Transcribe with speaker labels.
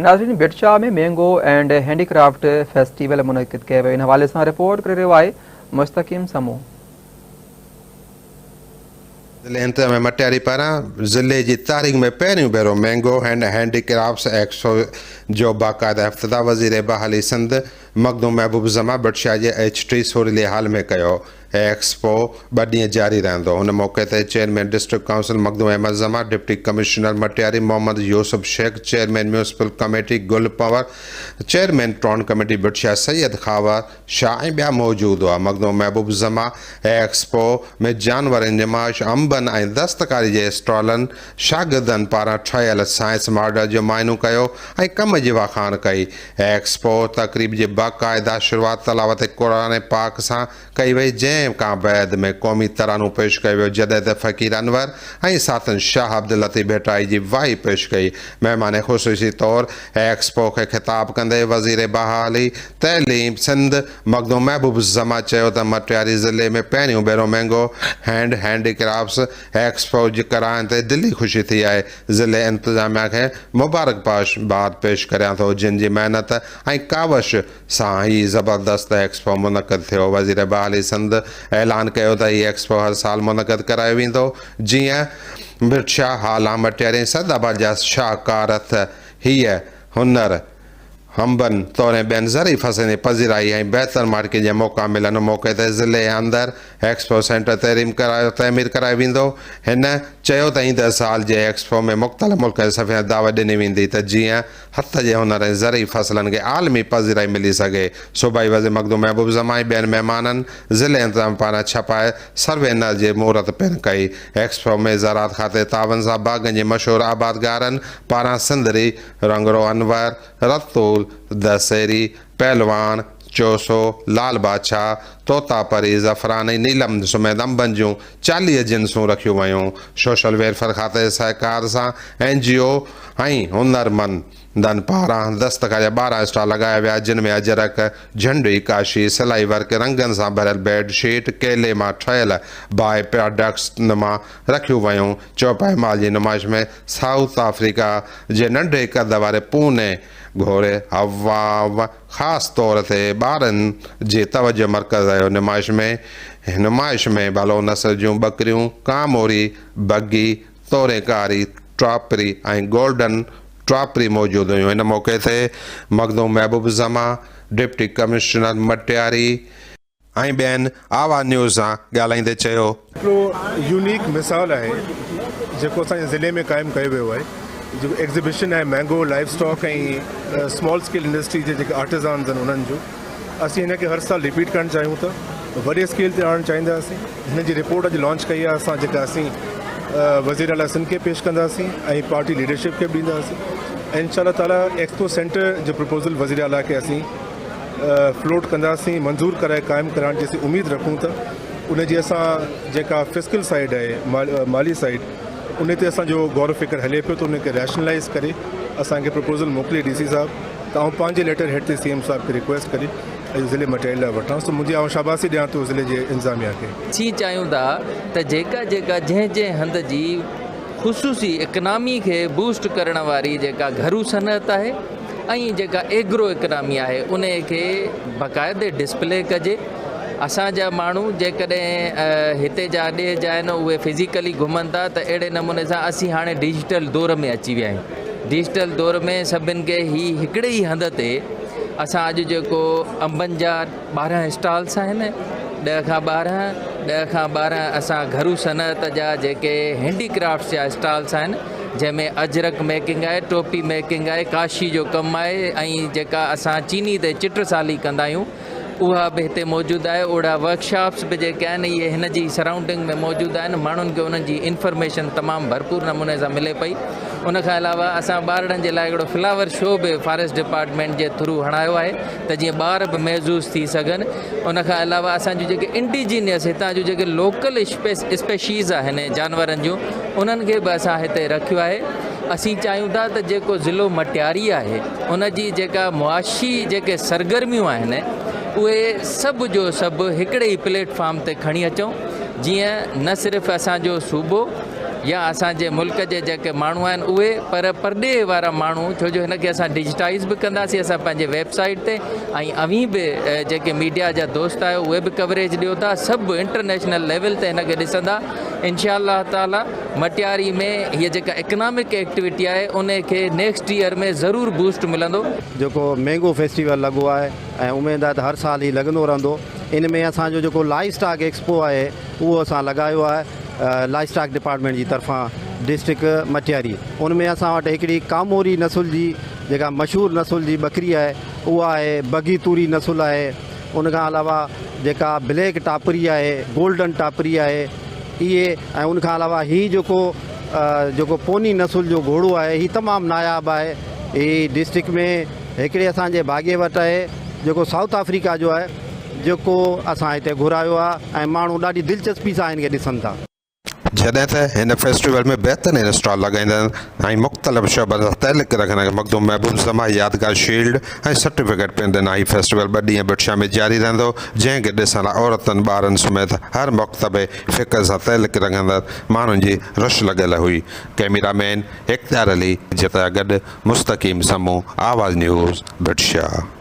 Speaker 1: ناظرين Bhit Shah ۾ mango and handicraft festival منعقد ڪيو ويو ان حوالي سان رپورٽ ڪري رهيو آهي مستقيم سمون.
Speaker 2: ضلعي انتظاميه مٽياري پاران ضلعي جي تاريخ ۾ پهريون ڀيرو mango and handy crafts expo جو باقاعده افتتاح وزير بحالي سنڌ مخدوم محبوب زمان ڀٽشاهه جي ايڇ ٽي سورلي هال ۾ ڪيو. هي ايڪسپو ٻه ڏينهن جاري رهندو. ان موقعي تي chairman district council Makhdoom Ahmed Zaman, deputy commissioner Matiari Muhammad Yousuf Shaikh, chairman municipal committee Gul Panhwar, chairman town committee Bhit Shah Syed Khawar Shah ۽ ٻيا موجود هئا. مخدوم محبوب زمان هي ايڪسپو ۾ جانورن جي نمائش، انبن ۽ دستڪاري جي اسٽالن، شاگردن پاران ٺهيل سائنس ماڊل جو معائنو ڪيو ۽ ڪم جي واکاڻ ڪئي. ايڪسپو تقريب جي باقاعده شروعات تلاوت قرآن پاڪ سان ڪئي وئي جنهن کان بعد ۾ قومي ترانو پيش ڪيو ويو جڏهن ته فقير انور ۽ ساٿين شاهه عبداللطيف ڀٽائي جي وائي پيش ڪئي. مهمان خصوصي طور ايڪسپو کي خطاب ڪندي وزير بحالي تعليم سنڌ مخدوم محبوب الزمان چيو ته مٽياري ضلعي ۾ پهريون ڀيرو mango hand handy crafts expo جي ڪرائڻ تي دلي خوشي ٿي آهي، ضلعي انتظاميا کي مبارڪباد پيش ڪريان ٿو جن جي محنت ۽ ڪاوش سان هي زبردست ايڪسپو منعقد ٿيو، وزير بحالي سنڌ اعلان ڪيو ته هي ايڪسپو هر سال منعقد ڪرايو ويندو جيئن ڀٽشاهه، هالا، مٽياري ۽ سيد آباد جا شاهڪار هٿ هيء هنر انبن توڙي ٻين زرعي فصلن جي پذيرائي ۽ بهتر مارڪيٽ جا موقعا ملن، موقعي تي ضلعي اندر ايڪسپو سينٽر تعمير ڪرايو ويندو، هن چيو ته ايندڙ سال جي ايڪسپو ۾ مختلف ملڪن جي سفيرن کي دعوت ڏني ويندي ته جيئن هٿ جي هنر ۽ زرعي فصلن کي عالمي پذيرائي ملي سگهي، صوبائي وزير مخدوم محبوب زمان ۽ ٻين مهمانن ضلعي انتظاميه پاران ڇپائي سروينر جي مهورت پڻ ڪئي، ايڪسپو ۾ زراعت کاتي تعاون سان باغن جي مشهور آبادگارن پاران سنڌڙي، رنگرو انور، رتول، دسهري، پهلواڻ، چوسو، لال بادشاهه، طوطا پري، زعفران ۽ نيلم سميت انبن جون 40 جنسون رکيون ويون. سوشل ويلفيئر کاتي جي سهڪار سان اين جي او ۽ هنرمندن پاران دستڪار جا 12 اسٽال لڳايا ويا، جن ۾ اجرڪ، جهنڊي، ڪاشي، سلائي ورڪ، رنگن سان ڀريل بيڊ شيٽ، ڪيلي مان ٺهيل باء پراڊڪٽس نما رکيون ويون. چوپائي مال جي نمائش ۾ سائوٿ آفريڪا جي ننڍي قد واري پوني گهوڙي هواو خاص طور تي ٻارن جي توجهه مرڪز رهيو. نمائش ۾ نمائش ۾ ڀلو نسل جون ٻڪريون، ڪاموري، بگي، توري ڪاري، ٽاپري ۽ گولڊن ٽاپري موجود هيون. ان موقعي تي مخدوم محبوب الزمان، ڊپٽي ڪمشنر مٽياري، ۽ ٻين آواز نيوز سان ڳالهائيندي چيو.
Speaker 3: هڪڙو يونيڪ مثال آهي جيڪو اسان جي ضلعي ۾ قائم ڪيو ويو آهي جيڪو ايگزيبيشن آهي mango live stock ۽ small scale industry جي جيڪي آرٽيزانز آهن انهن جو اسين هن کي هر سال رپيٽ ڪرڻ چاهيون ٿا وڏي اسڪيل تي آڻڻ چاهينداسين هن جي رپورٽ اڄ لانچ ڪئي آهي اسان جيڪا اسين وزير اعليٰ سنڌ کي پيش ڪنداسين ۽ پارٽي ليڊرشپ کي به ڏينداسين ۽ انشاء الله تعاليٰ ايڪسپو سينٽر جو پرپوزل وزير اعليٰ کي اسين فلوٽ ڪنداسين منظور ڪرائي قائم ڪرائڻ جي اسين اميد رکون ٿا ان جي اسان جيڪا فسڪل سائيڊ آهي مالي سائيڊ ان تي اسان جو غور و فڪر هلي پيو ته ان کي ريشنلائز ڪري اسان کي پرپوزل موڪلي ڊي سي صاحب ته آئون پنهنجي ليٽر هيڊ تي سي ايم صاحب کي رڪويسٽ ڪري اڄ ضلعي مٽياري لاء وٺان سو منهنجي آئون شاباسي ڏيان ٿو ضلعي جي انتظاميا کي.
Speaker 4: اسين چاهيون ٿا ته جيڪا جيڪا جنهن جنهن هنڌ جي خصوصي اڪنامي کي بوسٽ ڪرڻ واري جيڪا گهرو صنعت آهي ۽ جيڪا ايگرو اڪنامي آهي انهي کي باقاعدي ڊسپلي ڪجي اسان جا ماڻهو جيڪڏهن هتي جا ڏيهه جا آهن اهي فزيڪلي گهمن ٿا ته اهڙي نموني سان اسين هاڻي ڊجيٽل دور ۾ اچي ويا آهيون ڊجيٽل دور ۾ سڀن کي هي هڪڙي ئي هنڌ تي اسان اڄ جيڪو انبن جا 12 اسٽالس آهن 10 کان 12 10 کان 12 اسان گهرو صنعت جا جيڪي هينڊي ڪرافٽس جا اسٽالس آهن جنهن ۾ اجرڪ ميڪنگ آهي، ٽوپي ميڪنگ آهي، ڪاشي جو ڪم آهي ۽ جيڪا اسان چيني تي چٽسالي ڪندا آهيون اها به هتي موجود آهي. اهڙا ورڪشاپس به جيڪي آهن اهي هن جي سرائونڊنگ ۾ موجود آهن. ماڻهن کي انهن جي انفارميشن تمام ڀرپور نموني سان ملي پئي. ان کان علاوه اسان ٻارڙن جي لاء هڪڙو فلاور شو به فاريسٽ ڊپارٽمينٽ جي ٿرو هڻايو آهي ته جيئن ٻار به محظوظ ٿي سگهن. ان کان علاوه اسان جون جيڪي انڊيجينيس هتان جون جيڪي لوڪل اسپيشيز آهن جانورن جون انهن کي به اسان هتي رکيو آهي اسين چاهيون ٿا ته جيڪو ضلعو مٽياري آهي ان جي جيڪا معاشي جيڪي سرگرميون آهن اهي سڀ جو سڀ هڪڙي ئي پليٽ فارم تي کڻي اچون جيئن نه صرف اسان جو صوبو يا اسان جي ملڪ جي جيڪي ماڻهو آهن اهي پر پرڏيهه وارا ماڻهو ڇو جو هن کي اسان ڊجيٽائيز به ڪنداسين اسان پنهنجي ويب سائيٽ تي ۽ اوهين به جيڪي ميڊيا جا دوست آهيو اهي به ڪوريج ڏيو ٿا سڀ انٽرنيشنل ليول تي هن کي ڏسندا انشاء الله تعالي مٽياري ۾ هي جيڪا اڪنامڪ ايڪٽيوٽي آهي ان کي نيڪسٽ ايئر ۾ ضرور بوسٽ ملندو.
Speaker 5: جيڪو مينگو فيسٽيول لڳو آهي ۽ اميد آهي ته هر سال هي لڳندو رهندو ان ۾ اسان جو جيڪو لائيو اسٽاڪ ايڪسپو آهي اهو اسان لڳايو آهي لائيو اسٽاڪ ڊپارٽمينٽ جي طرفان ڊسٽرڪٽ مٽياري ان ۾ اسان وٽ هڪڙي ڪاموري نسل جي جيڪا مشهور نسل جي ٻڪري آهي اها آهي بگي توري نسل آهي ان کان علاوه جيڪا بليڪ ٽاپري آهي گولڊن ٽاپري آهي اهي ۽ ان کان علاوه هي جيڪو جيڪو پوني نسل جو گهوڙو آهي هي تمام ناياب آهي هي ڊسٽرڪٽ ۾ هڪڙي اسان جي ڀاڳي وٽ آهي جيڪو سائوٿ آفريڪا جو آهي جيڪو اسان هتي گهرايو آهي ۽ ماڻهو ڏاڍي دلچسپي سان هن کي ڏسن ٿا.
Speaker 2: جڏهن ته هن فيسٽيول ۾ بهترين اسٽال لڳائيندڙ ۽ مختلف شعبن سان تعلق رکندڙ مخدوم محبوب زمان يادگار شيلڊ ۽ سرٽيفڪيٽ پڻ ڏنا. هي فيسٽيول ٻه ڏينهن ڀٽ شاهه ۾ جاري رهندو، جنهن کي ڏسڻ لاء عورتن، ٻارن سميت هر مڪتب فڪر سان تعلق رکندڙ ماڻهن جي رش لڳل هئي. ڪئميرا مين اختيار علي جتيا گڏ مستقيم سمون، آواز نيوز، ڀٽ شاهه.